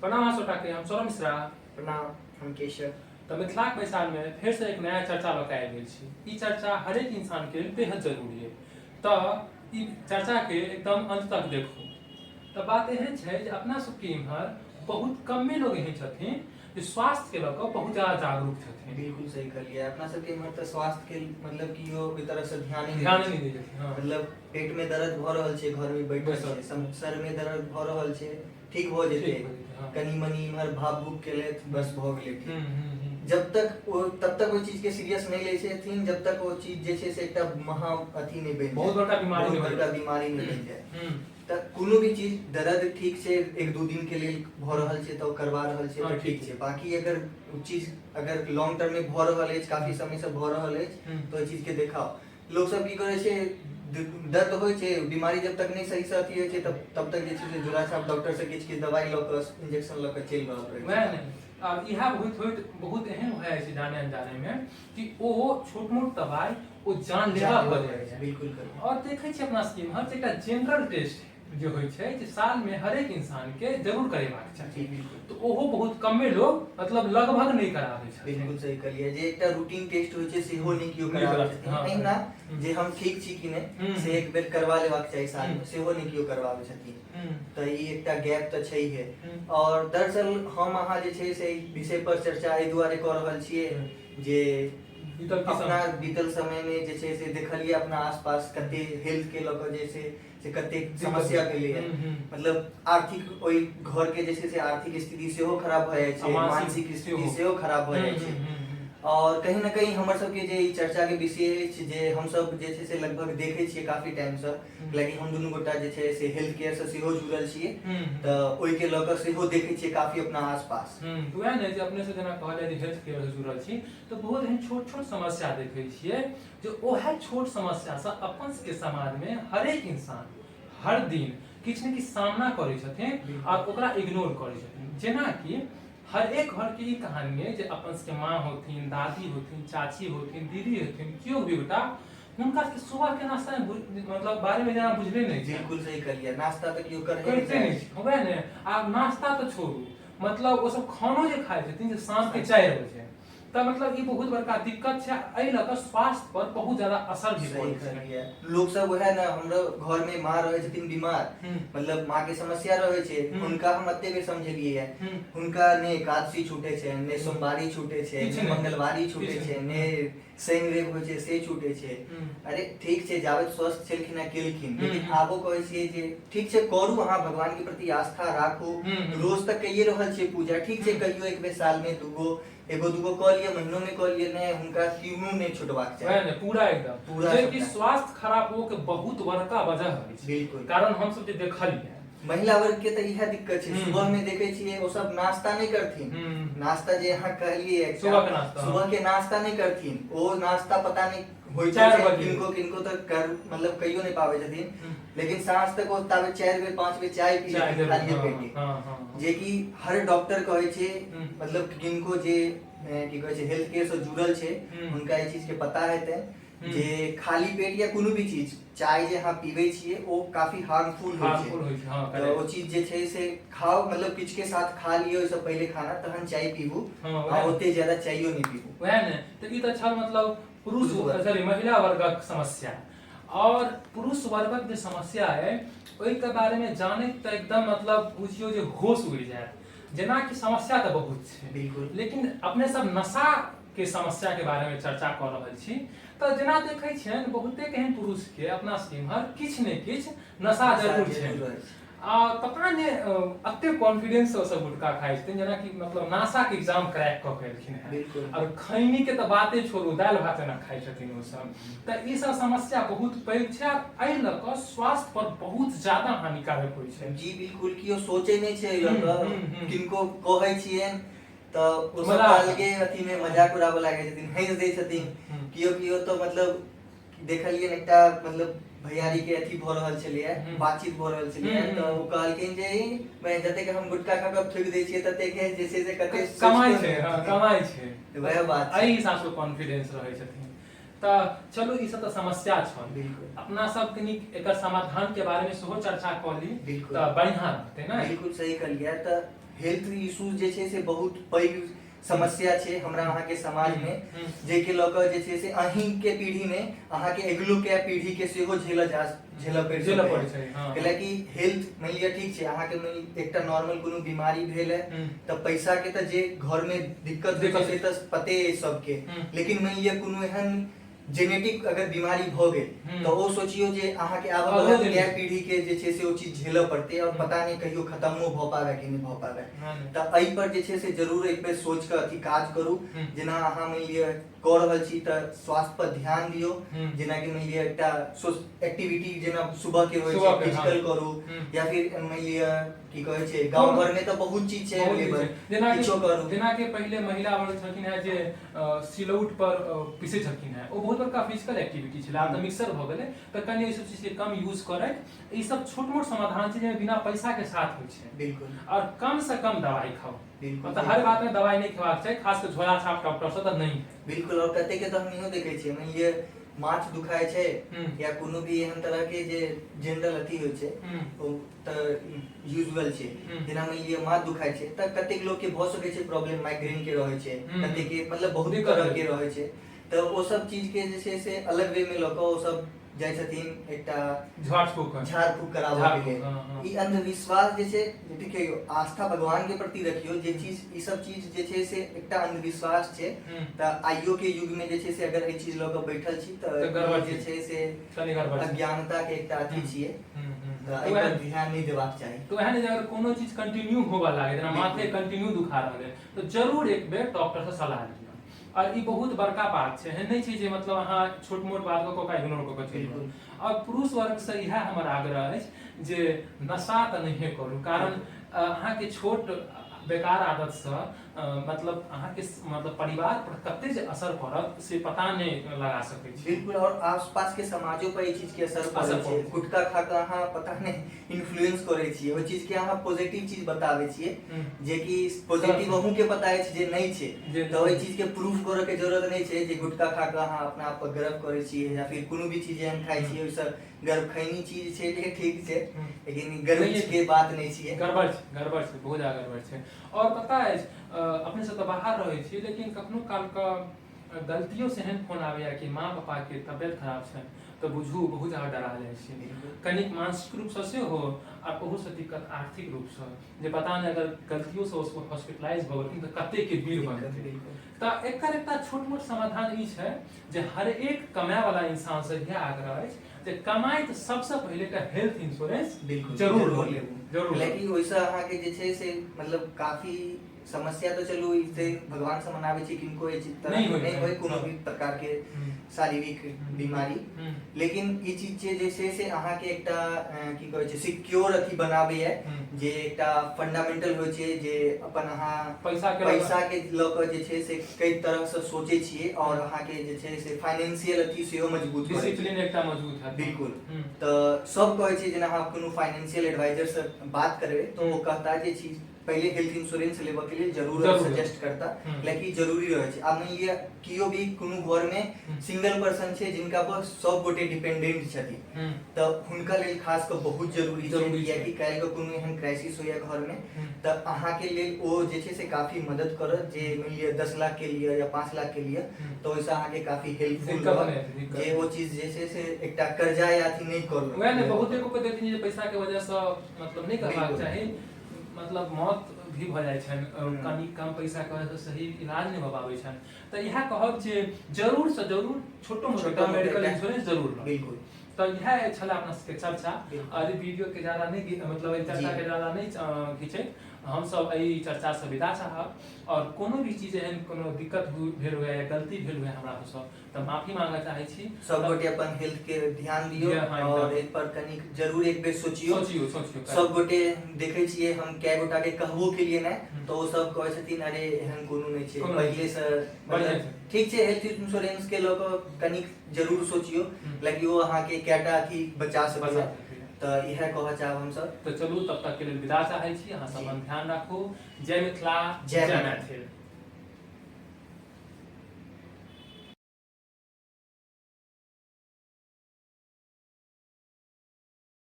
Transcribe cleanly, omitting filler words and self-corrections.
प्रणाम अहाँ सबटाके, हम सौरभ मिश्रा। प्रणाम, हम केशव। तऽ मिथिलाक बैसारमे फेरसँ एक नया चर्चा लऽ कऽ आबि गेल छी। ई चर्चा हरेक इंसानके लेल बेहद जरूरी अइ, तऽ ई चर्चाके एकदम अन्त तक देखू। तऽ बात एहन छै जे अपना सबके इम्हर बहुत कमे लोग एहन छथिन जे स्वास्थ्यके लऽ कऽ बहुत ज्यादा जागरूक छथिन। बिल्कुल सही कहलियै। अपना सबके इम्हर तऽ स्वास्थ्य के मतलब कि यो ओहि तरह से ध्यान ही ध्यान नहि दै छथिन। हँ, मतलब पेट में दर्द भऽ रहल छै, घर में बैठल बैसल छै, सर में दर्द भऽ रहल छै, ठीक भऽ जेतै, ठीक भऽ जेतै, हँ। कनि मनि इम्हर भाव भूख केलथि, बस भऽ गेलै ठीक। हम्म हम्म हम्म जब तक ओ तब तक ओहि चीज के सीरियस नहि लै छथिन जब तक ओ चीज जे छै से एकटा महा अथी नहि बनि बहुत जाय, बड़का बीमारी बहुत नहि बनि बड़का बीमारी नहि बनि जाय। तऽ कोनो भी चीज दर्द ठीक छै, एक दू दिन के लेल भऽ रहल छै तऽ ओ करवा रहल छै, तऽ ठीक छै। बाकी अगर ओ चीज अगर लॉन्ग टर्म में भऽ रहल अछि, काफी समय से भऽ रहल अछि, तऽ ओहि चीज के देखाउ। लोक सब की करै छै, दर्द होइ छै, बीमारी जब तक नहि सही से अथी होइ छै तब तब तक जे छै से झोला छाप डॉक्टर से किछु किछु दवाइ लऽ कऽ, इंजेक्शन लऽ कऽ चलि रहल रहै वएह छै। ने, आब इएह होइत होइत बहुत एहन भए जाइ छै जाने अनजाने मे कि ओ छोट मोट दवाइ ओ जानलेवा जानलेवा भऽ जाइ छै। बिल्कुल करू। आओर देखै छियै अपना सबके इम्हर जे एकटा जनरल टेस्ट जे होइ छै जे साल मे हरेक इंसान के जरूर करेबाक जी चाही, बिल्कुल तऽ ओहो बहुत कमे लोग मतलब लगभग नहि कराबै छथिन। बिल्कुल सही कहलियै जे एकटा रूटीन टेस्ट होइ छै सेहो नहि केओ नहि कराबै कराबै छथिन। हँ। एहिना जे हम ठीक छी कि नहि से एक बेर करवा लेबाक चाही साल में, सेहो नहि केओ करवाबै छथिन। तऽ ई एकटा गैप तऽ छैहे। और दरअसल हम अहाँ जे छै से एहि विषय पर चर्चा एहि दुआरे कऽ रहल छियै जे बीतल की अपना समय बीतल समय मे जे छै से देखलियै अपना आसपास कते हेल्थ के लऽ कऽ जे छै से कते समस्या भेलैया। मतलब आर्थिक ओहि घर के जे छै से आर्थिक स्थिति सेहो खराब भऽ जाइ आ छै, मानसिक मानसिक स्थिति सेहो। सेहो खराब भऽ जाइ छै। और कहीं ना कहीं हमर सबके जे ई चर्चा के विषय अछि जे हमसब जे छै से लगभग देखै छियै काफी टाइम से, कैलाकि हम दुनू गोटा जे छै से हेल्थ केयर से सेहो जुड़ल छियै, तऽ ओहिके लऽ कऽ सेहो देखै छियै काफी अपना आसपास। तऽ वएह ने जे अपने से जेना कहल जाय जे हेल्थ केयर से जुड़ल छी, तऽ बहुत एहन छोट छोट समस्या देखै छियै जे ओएह छोट समस्यासँ अपन सबके समाजमे हरेक इंसान हर दिन किछु ने किछु सामना करै छथिन आर ओकरा इग्नोर करै छथिन। जेनाकि हर एक घरके ई कहानी अइ जे अपन सबके माँ होथिन, दादी होथिन, चाची होथिन, दीदी होथिन, केओ भी गोटा हुनका सबके सुबहके नाश्ता मतलब बारेमे जेना बुझले नहि छै। बिल्कुल सही कहलियै, नाश्ता तऽ केओ करहे नहि करिते चाहै नहि छै। छै, वएह ने। आब नाश्ता तऽ छोड़ू, मतलब ओसब खानो जे खाइ छथिन से शामके 4 बजे। तऽ मतलब ई बहुत बड़का दिक्कत छै, एहि लऽ कऽ स्वास्थ्य पर बहुत ज्यादा असर भी सही पड़ै छै। कहलियै। लोक सब वएह ने, हमरो घर में माँ रहै छथिन बीमार, मतलब माँ के समस्या रहै छै, हुनका हम एते बेर समझेलियै ये, हुनका ने एकादशी छूटे छै, ने सोमवारी छूटे छै, किछु ने नहि। मंगलवारी छूटे किछु छै, नहि। ने शनि रवि होइ छै से छूटे छै। अरे ठीक छै, जाबे स्वस्थ छलखिन हँ केलखिन, लेकिन आबो कहै छियै जे ठीक छै करू, अहाँ भगवान के प्रति आस्था राखू, रोज तऽ कहिए रहल छियै पूजा, ठीक छै कहियो एक बेर साल में दूगो एगो दूगो कऽ लिअ, महीनो में कऽ लिअ, नहि हुनका केहू नहि छुटबाक वएह चाही ने, पूरा एकदम पूरा जे कि सबटा। स्वास्थ्य खराब होके बहुत बड़का वजह होइ छै। बिल्कुल। कारण हमसब जे देखलियै महिला वर्ग के तऽ इएह दिक्कत छै। सुबह में देखे छियै ओ सब नाश्ता नहि करथिन। नाश्ता जे अहाँ कहलियै एकटा, सुबह के नाश्ता, हँ। सुबह के नाश्ता नहि करथिन, ओ नाश्ता पता नहि होइ चारि छै बजे। किनको किनको तऽ कर मतलब कहियो नहि पाबै छथिन, लेकिन साँझ तक ओ ताबे 4 बेर 5 बेर चाय पी चाय लेथिन जरूर, खालिए हँ, पेटे। हँ हँ हँ। जे कि हर डॉक्टर कहै छै, मतलब किनको जे की कहै छै हेल्थ केयर से जुड़ल छै, हुनका ई चीज के पता हेतै जे खाली पेट या कोनो भी चीज चाय जे अहाँ पीबै छियै ओ काफी हार्मफुल होइ छै। हार्मफुल होइ छै, हँ। तऽ ओ करेक्ट। चीज जे छै से खाओ, मतलब किछु के साथ खा लियौ ओहिसँ पहिले खाना, तहन चाय पीबू, हँ आ वएह ओते ज्यादा चाइयो नहि पीबू। वएह ने, तऽ ई तऽ छल मतलब पुरुष पुरुष वर्ग। सॉरी, महिला वर्गक समस्या। और पुरुष वर्गक जे समस्या अइ ओहिके बारेमे जानैत तऽ एकदम मतलब बुझियौ जे होश उड़ि जायत। जेनाकि समस्या तऽ बहुत छै, बिल्कुल। लेकिन अपने सब नशा के समस्या के बारे में चर्चा कऽ रहल छी, तऽ जेना देखै छियनि बहुते एहन पुरुष के अपना सबके इम्हर किछु ने किछु नशा नशा जरूर जरूर छनि। रहै छै। आ पता नहि एते कॉन्फिडेंस से सब गुटखा खाइ छथिन, जेनाकि मतलब नासा के एग्जाम क्रैक कऽ के एलखिन हेँ। बिल्कुल। और खैनी के तऽ बाते छोड़ू, दालि भात एना खाइ छथिन ओसब। तऽ ई सब समस्या बहुत पैघ छै आ एहि लऽ कऽ स्वास्थ्य पर बहुत ज्यादा हानिकारक होइ छै। जी बिल्कुल, केओ सोचै नहि छै एहि लऽ कऽ, किनको कहै छियनि तऽ ओ सब मजाक। अलगे अथी मे मजाक उड़ाबऽ लागै छथिन, हँसि दै छथिन। केओ केओ तऽ मतलब देखलियनि एकटा मतलब भैयारी के अथी भऽ रहल छलैया, बातचीत भऽ रहल छलैया, तऽ ओ कहलखिन जे ई मैं जतेक हम गुटखा खा कऽ थूकि दै छियै ततेक जे छै से कते कमाइ सोचितो छै नहि। हँ, कमाइ छै। वएह बात छै। एहि हिसाबसँ कॉन्फिडेंस रहै छथिन। तऽ चलू, ई सब तऽ समस्या छल। अपना सब कनि एकर समाधान के बारे में सेहो चर्चा कऽ ली बिल्कुल। तऽ बढ़िआँ रहतै ने। बिल्कुल सही कहलियै। तऽ हेल्थ इश्यूज जे छै से बहुत पैघ समस्या छै हमरा अहाँके समाजमे, जाहिके लऽ कऽ जे छै से अहीँके पीढ़ी नहि, अहाँके अगिलो के पीढ़ीके सेहो झेलऽ पड़ि झेलऽ सकैए। पड़ै छै, हँ। कैलाकि हेल्थ मानि लिअ ठीक छै, अहाँके मानि एकटा नॉर्मल कोनो बीमारी भेल है, तऽ पैसा के तऽ जे घर में दिक्कत होइ छै से तऽ पते अछि सबके, लेकिन मानि लिअ कोनो एहन जेनेटिक अगर बीमारी भऽ गेल, तऽ ओ सोचियौ जे अहाँके आबऽ अगलो वला दिन कए पीढ़ी के जे छै से ओ चीज झेलऽ पड़तै, आओर पता नहि कहियो खतमो भऽ पाबै कि नहि भऽ पाबै। नहि। तऽ एहि पर जे छै से जरूर एहि पर सोचि कऽ अथी काज करू। जेना अहाँ मानि लिअ कऽ रहल छी तऽ स्वास्थ्य पर ध्यान दियौ। जेनाकि मानि लिअ एकटा एक्टिविटी जेना सुबह के होइ सुबह छै, के, हँ। फिजिकल करू, या फिर मानि लिअ की कहै छै, गाँव घर में तऽ बहुत चीज छै बहुत चीज अवेलेबल, छै। जेनाकि किछो करू। जेनाकि पहिले महिला वर्ग छलखिन हेँ जे सिलौट पर पीसै छलखिन हेँ, ओ बहुत बड़का फिजिकल एक्टिविटी छलै। आब तऽ मिक्सर भऽ गेलै, तऽ कनि एहि सब चीजके कम यूज करैत ई सब छोट मोट समाधान छै जाहिमे बिना पैसा के साथ होइ छै। आओर कम से कम दवाई खाउ। मतलब हर बात में दवाई नहि खेबाक चाही, खास कऽ झोला छाप डॉक्टर से तऽ नहि। बिल्कुल, और कते के तऽ हम इहो देखै छियै, मानि लिअ माथ दुखाय छै या कोनो भी एहन तरह के जे जनरल अथी होइ छै, ओ तऽ यूजुअल छै। जेना मानि लिअ माथ दुखाय छै तऽ कतेक लोक के भऽ सकै छै प्रॉब्लम, माइग्रेन के रहै छै, कतेक के मतलब बहुत दिक्कत तरह होइ के छै। रहै छै, तऽ ओ सब चीज के जे छै से अलग वे में लऽ कऽ ओ सब जाइ छथिन एकटा झाड़ फूक, झाड़ फूक कराबऽ झाड़ के फूक, लेल। हँ। ई अंधविश्वास जे छै, देखियौ, आस्था भगवान के प्रति रखियौ। जे चीज ई सब चीज जे छै से एकटा अंधविश्वास छै। तऽ आइयो के युग में जे छै से अगर एहि चीज लऽ कऽ बैठल छी तऽ तऽ गड़बड़ ई जे छै। छै से कनि गड़बड़ छै। अज्ञानता के एकटा अथी छियै, तऽ तऽ एहि पर वएह ध्यान नहि देबाक चाही। तऽ वएह ने जे अगर कोनो चीज कंटिन्यू होबऽ लागे, जेना माथे कंटिन्यू दुखा रहल है, तऽ जरूर एक बेर डॉक्टर से सलाह लिअ। आओर ई बहुत बड़का बात छै, एहन नहि छै जे मतलब अहाँ छोट मोट बात कऽ ओकरा इग्नोर कऽ कऽ चलि जाउ। आओर पुरुष वर्गसँ इएह हमर आग्रह अछि जे नशा तऽ नहिए करू, कारण अहाँके छोट बेकार आदतसँ मतलब अहाँके मतलब परिवार पर कते जे असर पड़त से पता नहि लगा सकै छी। बिल्कुल, और आसपास के समाजो पर ई चीज के असर पड़ै असर छै। पड़ै छै। गुटखा खा कऽ अहाँ पता नहि इन्फ्लुएंस करै छियै, ओहि चीज के अहाँ पॉजिटिव चीज बताबै छियै, जेकि पॉजिटिव अहूँ के पता अछि जे नहि छै, जे तऽ ओहि चीज के प्रूफ करऽ के जरूरत नहि छै जे गुटखा खा कऽ अहाँ अपना आप पर गर्व करै छियै, या फिर कोनो भी चीज एहन खाइ छियै ओहिसँ गर्व। खैनी चीज छै जे ठीक छै, लेकिन गर्व नहि, के बात नहि छियै। गड़बड़ छै, गड़बड़ छै, बहुत ज्यादा गड़बड़ छै। आओर पता अछि, अपने सब तऽ बाहर रहै छी, लेकिन कखनो कालके गलतियो से एहन फोन आबैया कि माँ पापा के तबियत खराब छनि, तऽ बुझू बहुत ज्यादा डरा जाइ छी। कनिक मानसिक रूपसँ सेहो, आ ओहूसँ दिक्कत आर्थिक रूपसँ, जे पता नहि अगर गलतियोसँ ओ हॉस्पिटलाइज भऽ गेलखिन तऽ कतेक के बिल दिक्कत बनतै। तऽ एकर एकटा छोट मोट समाधान ई छै जे हर एक कमाय वाला इंसान से इएह आग्रह अछि जे कमाइ तऽ सबसँ पहिले एकटा हेल्थ इंश्योरेंस जरूर जरूर लिअ। लेबू। जरूर। लेकिन ओहिसँ अहाँके जे छै से मतलब काफी समस्या तऽ चलू ई से भगवान से मनाबै छी किनको एहि चीज तरह नहि होय, नहि होय कोनो भी प्रकार के शारीरिक बीमारी, लेकिन ई चीज छै जे छै से अहाँके एकटा की कहै छै, सिक्योर अथी बनाबैया, जे एकटा फंडामेंटल होइ छै जे अपन अहाँ पैसा के लऽ कऽ- पैसा के लऽ कऽ जे छै से कई तरह से सोचै छियै, और अहाँके जे छै से फाइनेंशियल अथी सेहो मजबूत करै छै। डिसिप्लिन एकटा मजबूत हैत। बिल्कुल। तऽ सब कहै छै, जेना अहाँ कोनो फाइनेंशियल एडवाइजर से बात करबै तऽ ओ कहता जे चीज पहिले हेल्थ इंश्योरेंस लेबऽ के लेल जरूर सजेस्ट करता, लेकिन जरूरी रहै छै। आब मानि लिअ केओ भी कोनो घर में सिंगल पर्सन छै जिनका पर सब गोटे डिपेंडेंट छथिन, तऽ हुनका लेल खास कऽ बहुत जरूरी छै। जरूरी छै। कियाकि काल्हि के कोनो एहन क्राइसिस होइया घर में, तऽ अहाँके लेल ओ जे छै से काफी मदद करत, जे मानि लिअ 10 लाख के लिए या 5 लाख के लिए, तऽ ओहिसँ अहाँके काफी हेल्पफुल दिक्कत रहत नहि हेतै, दिक्कत जे ओ चीज जे छै से एकटा कर्जा या अथी नहि करल। वएह ने, बहुते को देखिन जे पैसा के वजह से मतलब नहि करबाक चाही, मतलब मौत भी भऽ जाइ छनि, कनि कम पैसा के वजह से सही इलाज नहि भऽ पाबै छनि। तऽ इएह कहब जे जरूर से जरूर छोटो मोटो छोटो मोटो मेडिकल एकटा इंश्योरेंस जरूर लू। तऽ इएह छलै अपना सबके चर्चा। और ई वीडियो के ज्यादा नहि मतलब एहि चर्चा के ज्यादा नहि घिचैत हमसब एहि चर्चा से विदा चाहब। और कोनो भी चीज एहन कोनो दिक्कत भेल हुए या गलती भेल हुए हमरा सबसँ, तऽ माफी मांगऽ चाहै छी। सब गोटे अपन हेल्थ के ध्यान दियौ, जी, हाँ, और एकदम। एहि पर कनिक जरूर एक बेर सोचियौ। सोचियौ, सोचियौ। सब गोटे देखै छियै, हम कए गोटा के कहबो केलियै ने, तऽ ओ सब कहै छथिन अरे एहन कोनो नहि छै, कोनो नहि पहिले से बढ़िआँ मतलब छै। ठीक छै। हेल्थ इंश्योरेंस के लऽ कऽ कनिक जरूर सोचियौ, लाइक ओ अहाँके कएटा अथी बचा बचा सकैए। सकैए। तऽ इएह कहऽ चाहब हमसब। तऽ चलू, तब तक के लेल विदा चाहै छी। अहाँ सब अपन ध्यान राखू। जय मिथिला। जय जय मैथिल। मैथिल।